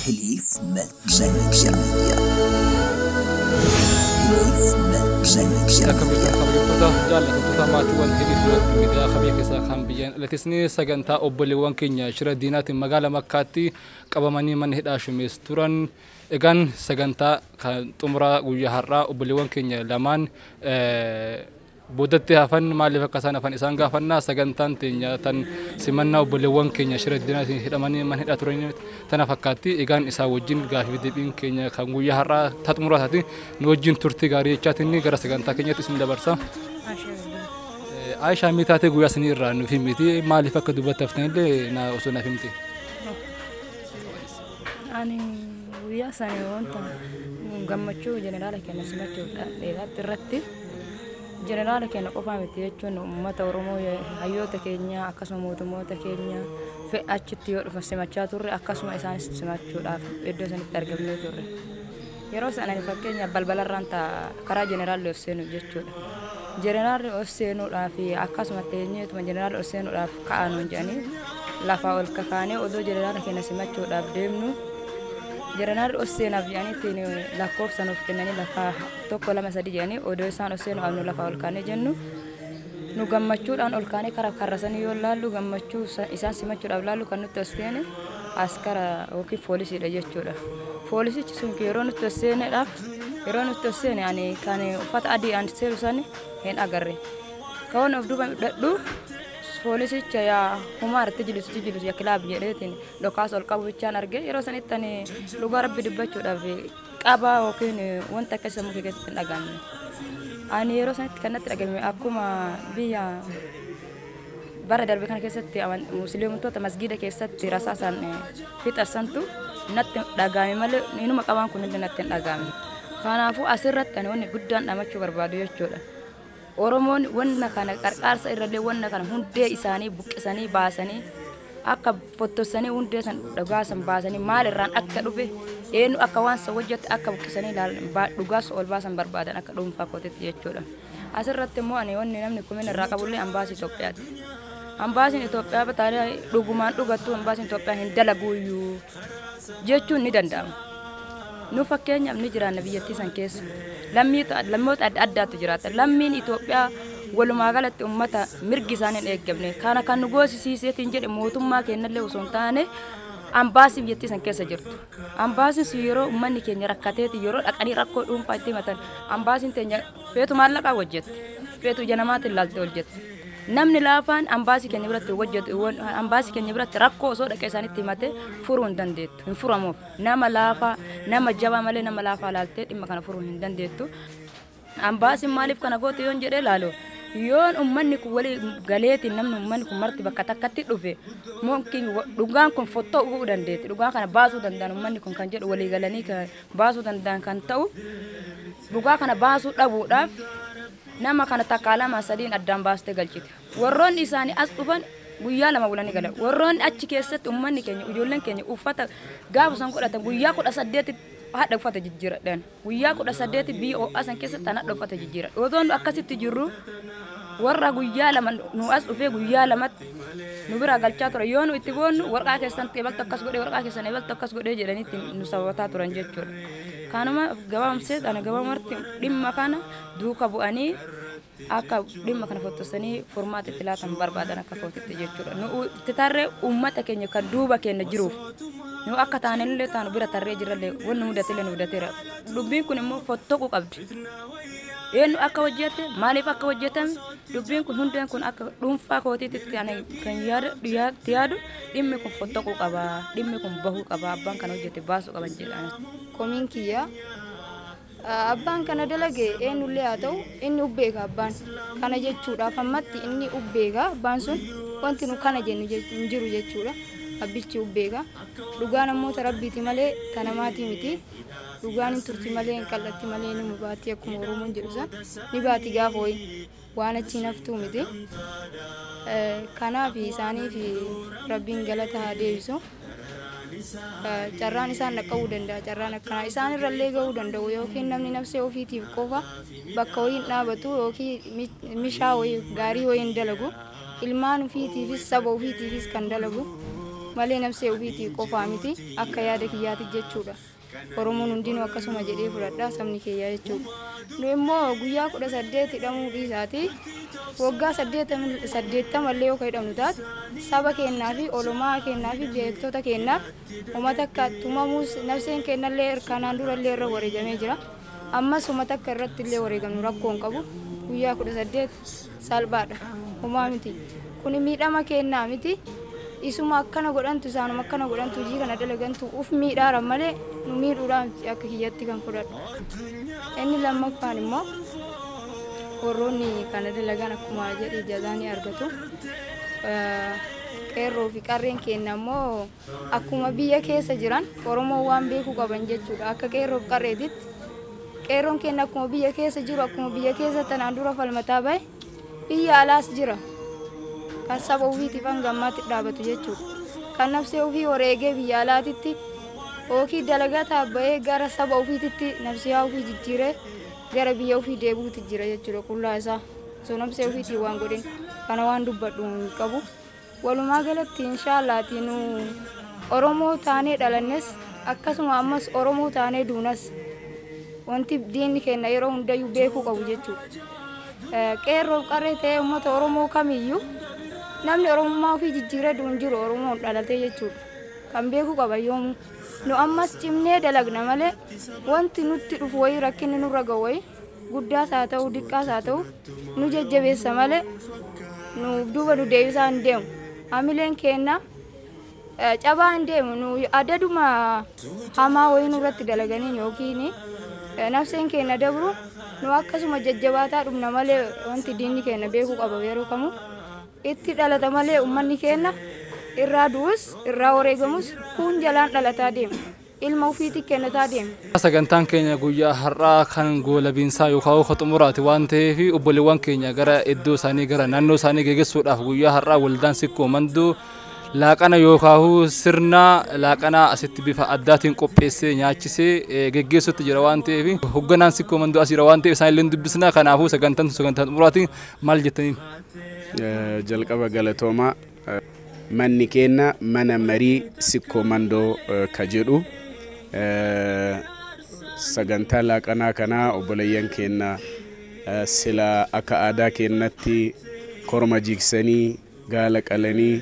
Heliif Media. Heliif Media. Akkam jirtan, kabajamtoota, jaallatamtoota maatiiwwan Heliif Miidiyaa kabiyya keessaa kan biyyaan alatisni? Sagantaa obboleewwan keenya shira diinaatiin magaala Makkaatti qabamanii mana hidhaa Shumees turan. Egaan sagantaa kan xumuraa guyyaa har'aa obboleewwan keenya lamaan boodatti hafan maaliif akka isaan hafan isaan gaafannaa. Sagantaan teenya tan simannaa obboleewwan keenya shira diinaatiin hidhamanii mana hidhaa turan tana fakkaatti. Egaan isaa wajjin gaafii deebiin keenya kan guyyaa har'aa ta xumuraa taati. Nu wajjin turtii gaarii jechaatiin gara sagantaa keenyatti isin dabarsa. Aishaa, mii taatee guyyaa isinii irraa nuuf himiti, maaliif akka dubbatti haftanillee na osoo naaf himte. Ani guyyaa sana wanta gammachuu jeneraala keenya simachuudhaan dheeraatti irratti, jeneraala keenya qofaa miti jechuun, uummata Oromoo, hayyoota keenya, akkasuma mootummoota keenya achitti yoo dhufan simachaa turre, akkasuma isaanis simachuudhaaf iddoo sanitti argamnee turre. Yeroo sana ani fakkeenya balbalarraan karaa jeneraalli ol seenu jechuudha. Jeneraalli ol seenuudhaaf akkasuma teenyeetuma jeneraalli ol seenuudhaaf ka'anuun jedhanii lafaa ol kakaanee odoo jeneraala keenya simachuudhaaf deemnu, jeneraalli ol seenaaf jedhanii lakkoofsa nuuf kennanii, lakkaa 1, 2, 3 jedhanii, odoo isaan ol seenuudhaaf nu lafaa ol kaanee jennu, nu gammachuudhaan ol kaanee karaa karra sanii yoo laallu, gammachuu isaan simachuudhaaf laallu, kan nutti ol seene askara yookiin poolisiidha jechuudha. Poolisichi sun yeroo nutti ol seeneedhaaf, yeroo nutti ol seene, ani kan uffata adii aan seenu sani hin agarre. Kawan of duuba dhadhu poolisicha yaa humaar tijlisu tijlisu yaa kilaab jedheetiin dhokaas ol qabu bichaan arge. Yeroo sanitti ani dhugaa Rabbi dubbachuudhaaf qabaa yookiin wanta akkasii sammuu kee keessatti hin dhagahamne. Ani yeroo sanitti kan natti dhagahame akkuma biyya bara darbe kana keessatti musliimtoota masgiida keessatti rasaasaan fixasantu natti dhagahame malee inuma qabaan kun illee natti hin dhagahamne. Kanaafuu asirratti ani wanni guddaan dhamachuu barbaadu jechuudha. Oromoon wanna kana qarqaarsa irrallee wanna kana hundee isaanii buqqisanii baasanii, akka fottosanii hundee san dhugaa san baasanii, maal irraan akka dhufe, eenyu akka waan san hojjette akka buqqisanii dhugaa san ol baasan barbaadan akka dhuunfaa kootitti jechuudha. Asirratti immoo ani wanni namni kumin irraa qabullee ambaasii Itoophiyaati. Ambaasiin Itoophiyaa bataalee dhugumaan dhugattuu ambaasiin Itoophiyaa hin dalaguuyyuu jechuun ni danda'ama. Nu fakkeenyaaf ni jiraanna biyyattii san keessa. Lammoota adda addaatu jiraata. Lammiin Itoophiyaa walumaa galatti uummata mirgi isaanii hin eeggamne. Kana kan nu goosisiiseetiin jedhe mootummaa keenyallee osoo hin taane ambaasii biyyattii san keessa jirtu. Ambaasiin sun yeroo uummanni keenya rakkateeti, yeroo dhaqanii rakkoo dhuunfaa itti himatan, ambaasiin teenya feetu maallaqaa hojjetti. Feetu ija namaatiin laaltee hojjetti. Namni laafaan ambaasii keenya biratti hojjetu, ambaasii keenya biratti rakkoo osoo dhaqee isaanitti himate furuu hin dandeettu. Hin furamuuf. Nama laafaa, nama jabaa malee nama laafaa laaltee dhimma kana furuu hin dandeettu. Ambaasiin maaliif kana goote yoon jedhee laalu, yoon uummanni kun walii galeetiin namni uummanni kun marti bakka takkatti dhufe, mumkin dhugaan kun fottoo'uu dandeetti. Dhugaa kana baasuu danda'an uummanni kun kan jedhu walii galanii kan baasuu danda'an kan ta'u, dhugaa kana baasuu dhabuudhaaf nama kana takkaa, lama, sadiin addaan baastee galchite. Warroonni isaanii as dhufan guyyaa 2 bulanii galan. Warroonni achi keessatti uummanni keenya, ijoolleen keenya uffata gaafa san godhatan guyyaa 18 hadha uffata jijjiiradhan. Guyyaa 18 biyya ho'aa san keessatti hadha uffata jijjiiradha. Otoo nu akkasitti jirru, warra guyyaa 2 nu as dhufee guyyaa 2tti nu bira galchaa ture. Yoo nu itti boonnu, warqaa keessan ebaltu akkas godhee, warqaa keessan ebaltu akkas godhee jedhaniitti nu sababataa turan jechuudha. Kanuma gabaabsee ana gabaabumatti dhimma kana duuka bu'anii akka dhimma kana fottosanii furmaata itti laatan barbaadan akka kootitti jechuudha. Nu itti tarree uummata keenya kan duuba keenya jiruuf nu akka taanellee taanu bira tarree jirrallee wanni mudatillee nu mudateera. Dubbiin kun immoo fottoquu qabdi. Eenyu akka hojjete, maaliif akka hojjetame, dubbiin kun hundeen kun akka dhuunfaa kootiitti ani kan yaadu dhimmi kun fottoquu qaba, dhimmi kun bahuu qaba, abbaan kana hojjete baasuu qaban jedhan. Komiin kiyya, abbaan kana dalage eenyullee haa ta'u, inni ubbeeka abbaan kana jechuudhaaf ammatti inni ubbeeka. Abbaan sun wanti nu kana jennu hin jiru jechuudha. Abbichi ubbeeka. Dhugaan ammoo Rabbiiti malee ta namaatii miti. Dhugaan hin turti malee, hin qal'atti malee, ni mubaatti akkuma Oromoon jedhu san ni baati gaafa wayi, waan achiin haftuu miti. Kanaaf isaaniif Rabbiin galata haa deebisu. Carraan isaan dhaqqabuu danda'a, carraan akkanaa isaan irrallee gahuu danda'u, yookiin namni nafsee ofiitiif qofa bakka wayii hin dhaabatu yookiin mishaa wayii gaarii wayii hin dalagu, ilmaan ofiitiifis saba ofiitiifis kan dalagu. Malee nafsee ofiitii qofaa miti akka yaada kiyyaati jechuudha. Oromoon hundinuu akkasuma jedhee fudhadha sabni kiyyaa jechuudha. Nu immoo guyyaa 18 hidhamuu dhiisaati. Waggaa 80 illee yoo hidhamnu taate saba keenyaa fi olomaa keenyaa fi beektota keenyaaf uummata akka tumamuus nafseen keenyallee kanaan durallee irra wareegamee jira. Ammas uummata akka irratti illee wareegamnu rakkoo hin qabu. Guyyaa 18 salphaadha. Homaa miti. Kuni miidhama keenyaa miti. Isuma akkana godhantu isaanuma akkana godhantu hojii kana dalagantu uf miidhaara malee nu miidhuudhaan akka kiyyatti kan fudhadhu. Inni lammaffaan immoo warroonni kana dalagan akkuma jedhe jazaa ni argatu. Qeerroo fi qarreen keenya immoo akkuma biyya keessa jiran Oromoo waan beekuu qaban jechuudha. Akka qeerroo fi qarreetitti qeerroon keenya akkuma biyya keessa jiru akkuma biyya keessa tanaan dura falmataa bahe biyya alaas jira. Kan saba ofiitiif hanga ammaatti dhaabatu jechuudha. Kan nafsee ofii wareegee biyya alaatitti yookiin dalagaa taabba'ee gara saba ofiititti nafsee ofii jijjiiree gara biyya ofii deebi'uutti jira jechuudha qullaa isaa. Osoo nafsee ofiitiin waan godhin kana waan dubbadhu hin qabu. Walumaa galatti inshaallaati nu Oromoo taanee dhalannes akkasuma ammas Oromoo taanee duunas wanti diinni keenya yeroo hundayyuu beekuu qabu jechuudha. Qeerroo qarree ta'ee uummata Oromoo kamiyyuu namni Oromummaa ofii jijjiiree duun jiru Oromoon dhalatee jechuudha. Kan beekuu qaba yoomuu. Nu ammas cimnee dalagna malee wanti nutti dhufu wayii rakkinni nurra ga'u wayii guddaas haa ta'u diqqaas haa ta'u nu jajjabeessa malee nuuf duuba nu deebisaa hin deemu. Hamileen keenya cabaa hin deemu nu adaduma hamaa wayii nurratti dalaganiin yookiin nafseen keenya dabru nu akkasuma jajjabaataa dhumna malee wanti diinni keenya beekuu qaba yeroo kamuu itti dhalata malee uummanni keenya irraa du'us irraa wareegamus kun jalaan dhalataa deema. Ilma ofiitti kennataa deema. Sagantaan keenya guyyaa har'aa kan goolabiinsaa yookaan xumuraati waan ta'eef obboleewwan keenya gara iddoo isaanii gara naannoo isaanii geggeessuudhaaf guyyaa har'aa waldaan Sikkoo Mandoo laaqana yookaan sirna laaqanaa asitti bifa addaatiin qopheessee nyaachisee geggeessutti jira waan ta'eef hoogganaan Sikkoo Mandoo as jira waan ta'eef isaan illee dubbisna. Kanaafuu sagantaan sagantaa xumuraati maal jettaniin? Jalqaba galatoomaa. Manni keenya mana marii Sikkoo Mandoo ka jedhu sagantaa laaqanaa kanaa obboleeyyan keenya sila akka aadaa keenyatti korma jigsanii gaala qalanii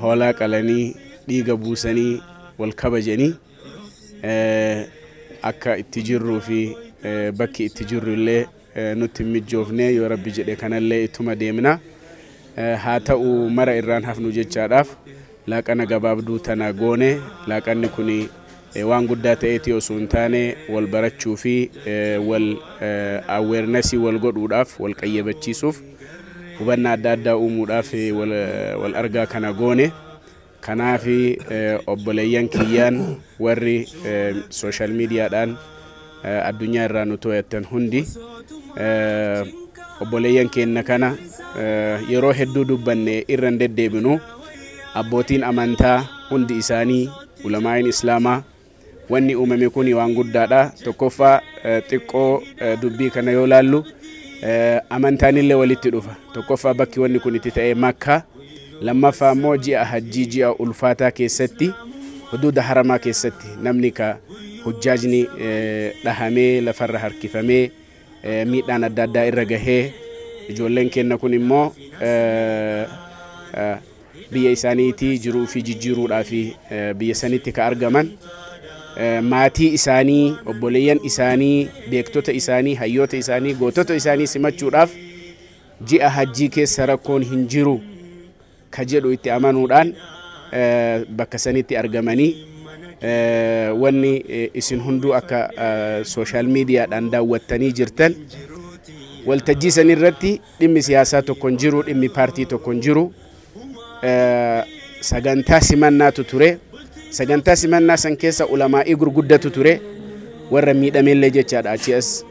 hoolaa qalanii dhiiga buusanii wal kabajanii akka itti jirruu fi bakki itti jirru illee nutti hin mijoofne yoo rabbi jedhe kanallee ittuma deemna. Haa ta'u mara irraan hafnu jechaadhaaf laaqana gabaabduu tana goone. Laaqanni kun waan guddaa ta'eeti osoo hin taane wal barachuu fi wal awarenessii wal godhuudhaaf wal qayyabachiisuuf hubannaa adda addaa uumuudhaaf wal argaa kana goone. Kanaaf obboleeyyan kiyyaan warri sooshaal miidiyaadhaan addunyaa irraa nu to'attan hundi obboleeyyan keenya kana yeroo hedduu dubbanne irra hin deddeebinu. Abbootiin amantaa hundi isaanii ulamaa'iin islaamaa wanni uumame kun waan guddaadha. Tokkoffaa xiqqoo dubbii kana yoo laallu amantaanillee walitti dhufa. Tokkoffaa bakki wanni kun itti ta'e Makka, lammaffaa immoo ji'a hajjii ji'a ulfaataa keessatti huduuda haramaa keessatti namni ka hujjaajni dhahamee lafarra harkifamee miidhaan adda addaa irra gahee ijoolleen keenya kun immoo biyya isaaniitii jiruu fi jijjiiruudhaa fi biyya sanitti ka argaman maatii isaanii obboleeyyan isaanii beektota isaanii hayyoota isaanii gootota isaanii simachuudhaaf ji'a hajjii keessa rakkoon hin jiru ka jedhu itti amanuudhaan bakka sanitti argamanii wanni isin hunduu akka sooshaal miidiyaadhaan daawwattanii jirtan waltajjii san irratti dhimmi siyaasaa tokko hin jiru, dhimmi paartii tokko hin jiru. Sagantaa simannaatu ture. Sagantaa simannaa san keessa ulamaa'ii gurguddatu ture. Warra miidhameellee jechaadha. Achi as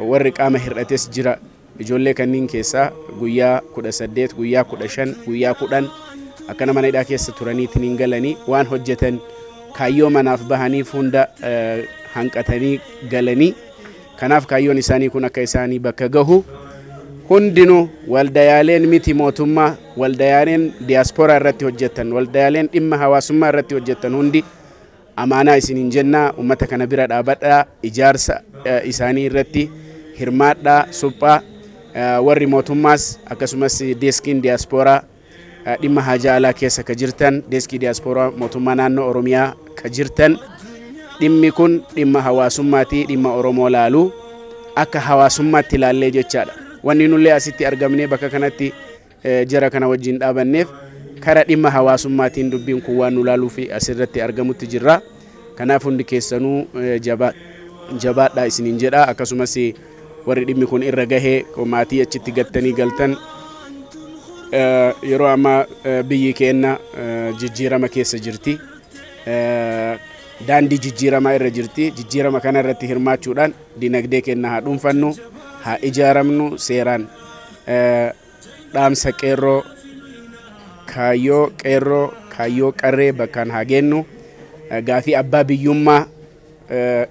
warri qaama hir'ates jira. Ijoollee kanneen keessaa guyyaa 18, guyyaa 15, guyyaa 10 akkana mana hidhaa keessa turaniitiin hin galanii waan hojjetan kaayyoo manaaf bahaniif hunda hanqatanii galanii. Kanaaf kaayyoon isaanii kun akka isaanii bakka gahu Hundinuu waldayaaleen miti mootummaa, waldayaaleen diyaaspooraa irratti hojjetan, waldayaaleen dhimma hawaasummaa irratti hojjetan hundi amaanaa isiniin jennaa, ummata kana bira dhaabadhaa, ijaarsa isaanii irratti hirmaadhaa, suphaa. Warri mootummaas akkasumas deeskiin diyaaspooraa dhimma haajaa alaa keessa ka jirtan, deeskii diyaaspooraa mootummaa naannoo Oromiyaa ka jirtan, dhimmi kun dhimma hawaasummaatii, dhimma Oromoo laaluu akka hawaasummaatti ilaallee jechaadha. Wanni nullee asitti argamnee bakka kanatti jara kana wajjin dhaabanneef kara dhimma hawaasummaatiin dubbiin kun waan nu laaluu fi asirratti argamutti jirra. Kanaaf hundi keessanuu jabaadhaa isiniin jedha. Akkasumas warri dhimmi kun irra gahee maatii achitti gattanii galtan, yeroo ammaa biyyi keenya jijjiirama keessa jirti. Daandii jijjiiramaa irra jirti. Jijjiirama kana irratti hirmaachuudhaan dinagdee keenya haa dhuunfannu, haa ijaaramnu seeraan. Dhaamsa qeerroo, kaayyoo qeerroo, kaayyoo qarree bakkaan haa geennu. Gaafii abbaa biyyummaa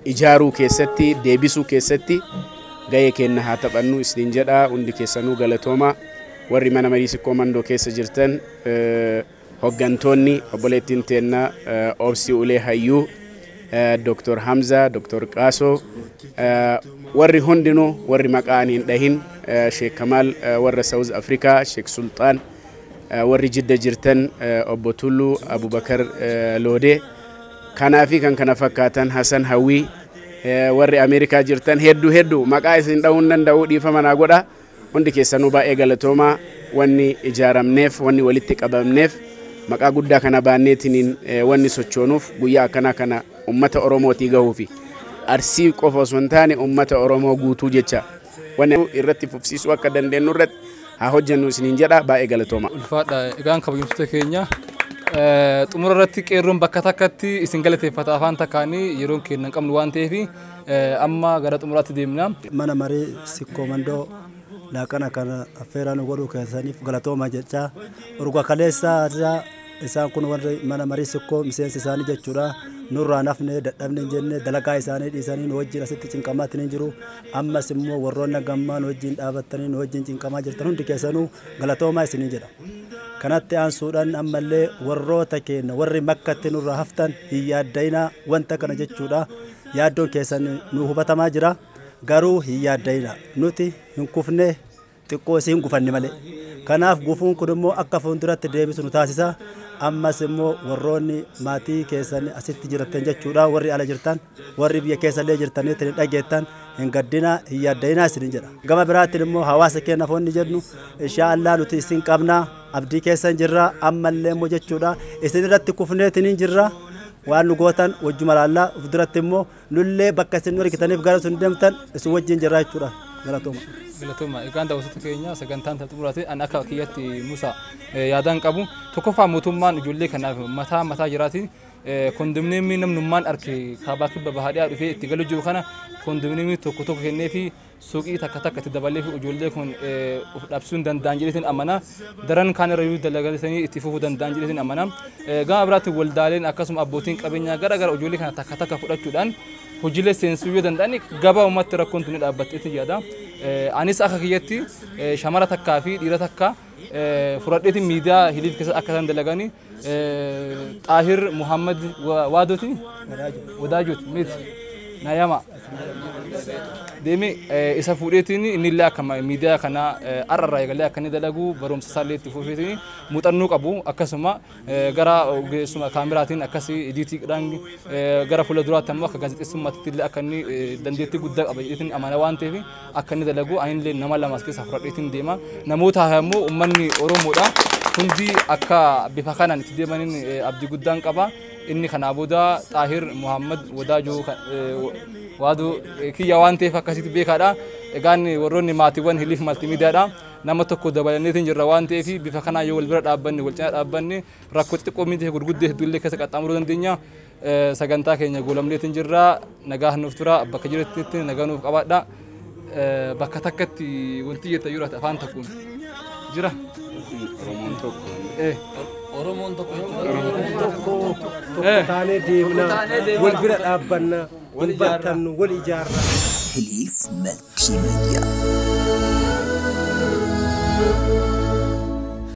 ijaaruu keessatti, deebisuu keessatti gahee keenya haa taphannu isiniin jedha. Hundi keessanuu galatooma. Warri mana marii Sikkoo Mandoo keessa jirtan, hoggantoonni, obboleettiin teenna Obsi Ulee Hayyuu, Dr. Hamza, Dr. Qaasoo, warri hundinuu, warri maqaa ani hin dhahin, Sheek Kamaal, warra South Africa, Sheek Sultaan, warri Jidda jirtan, obbo Tulluu, Abubakar Loodee, kanaa fi kan kana fakkaatan, Hasan Hawwii, warri Ameerikaa jirtan hedduu hedduu maqaa isin dha'uu hin danda'u, dhiifama naa godha. Hundi keessanuu baay'ee galatoomaa. Wanni ijaaramneef, wanni walitti qabamneef, maqaa guddaa kana baanneetiniin wanni sochoonuuf guyyaa akkanaa kana ummata Oromootii gahuufi. Arsii qofa osoo hin taane ummata Oromoo guutuu jecha wanni irratti fufsiisuu akka dandeenyu irratti haa hojjennu isiniin jedha, baay'ee galatooma. Ulfaadha. Egaan kabajamtoota keenya, xumura irratti qeerroon bakka takkatti isin galateeffata afaan takkaanii, yeroon keenya hin qabnu waan ta'eef amma gara xumuraatti deemna. Mana marii Sikkoo Mandoo laaqana kana affeeraa nu godhuu keessaniif galatooma jechaa, urga kaleessaa irraa isaan kun warri mana marii Sikkoo miseensi isaanii jechuudha, nurraa nafne dadhabne hin jenne, dalagaa isaanii dhiisanii nu wajjin asitti cinqamaatti ni jiru. Ammas immoo warroonni gammaa nu wajjin dhaabattanii nu wajjin cinqamaa jirtan hundi keessanuu galatoomaa isinii jedha. Kanatti aansuudhaan ammallee warroota keenya warri Makkatti nurraa haftan hin yaaddayinaa wanta kana jechuudha. Yaaddoon keessan nu hubatamaa jira, garuu hin yaaddayinaa, nuti hin kufne, xiqqoo isii hin gufanne malee. Kanaaf gufuun kun immoo akka fuulduratti deebisu nu taasisa. Ammas immoo warroonni maatii keessan asitti jiratan jechuudha, warri ala jirtan, warri biyya keessallee jirtanii hin dhageettan, hin gaddinaa, hin yaaddayinaa isinin jedha. Gama biraatiin immoo hawaasa keenya foonni jennu, inshaa Allah nuti isin qabnaa, abdii keessan jirra. Ammallee immoo jechuudha isin irratti kufneetiin hin jirra, waan nu gootan wajjuma laallaa. Of duratti immoo nullee bakka isin nu argitaniif gara sun deemtan isin wajjin jirra jechuudha. Galatooma. Galatooma. Egaan daawwattoota keenya, sagantaan xumurate. Ani akka kiyyatti Musa yaadaan qabu tokkoffaa, mootummaan ijoollee kanaaf mataa mataa jiraati kondominiyeemii namnummaan arke kaabaa kibba bahaadhiyaa dhufee itti galu jiru kana kondominiyeemii tokko tokko kennee fi suuqii takka takka itti dabalee fi ijoollee kun of dhabsuu hin danda'an jedheetiin amana. Daran kaan irra iyyuu dalagatanii itti fufuu danda'an jedheetiin amana. Gama biraatti waldaaleen akkasuma abbootiin qabeenyaa gara gara ijoollee kana takka takka fudhachuudhaan hojiilee seensuu yoo danda'an gabaabumatti rakkoon tuni dhaabbatteetti yaada. Anis akka kiyyatti shamara takkaa fi dhiira takka fudhadheetiin miidiyaa Hiliif keessatti akka isaan dalaganii, Xaahir Muhammad Waadooti, Wadaajooti miti Nayama deeme isa fuudheetiin inni illee akka miidiyaa kana har'arraa eegalee akka inni dalagu, barumsa isaallee itti fufeetiin muuxannoo qabu, akkasuma gara ogeessuma kaameraatiin akkas ediitiidhaan gara fuula duraatti ammoo akka gaazexeessummaatti illee akka inni dandeettii guddaa qaba jedheetiin amana waan ta'eef akka inni dalagu ani illee nama lamas keessa fudhadheetiin deema. Namoota immoo uummanni Oromoodha hundi akka bifa kanaan itti deemaniin abdii guddaan qaba. Inni kanaa booda Xaahir Muhammad Wadaajoo Waaduu kiyya waan ta'eef akkasitti beekaadha. Egaan warroonni maatiiwwan Hiliif Maltiimiidiyaadha. Nama tokko dabalanneetiin jirra waan ta'eef bifa kanaa yoo wal bira dhaabbanne, wal cina dhaabbanne, rakkoo xixiqqoo miti gurguddee hedduullee keessa qaxxaamuruu dandeenya. Sagantaa keenya goolamneetiin jirra. Nagaa nuuf tura, bakka jirutti nagaa nuuf qabaadha. Bakka takkatti wanti jettan yoo jiraate afaan tokkoon jira. Oromoon tokko. Oromoon tokko. Tokko tokko taanee deemna, wal bira dhaabbanna, wal battannu, wal ijaarra. Hiliif Maltiimiidiyaa.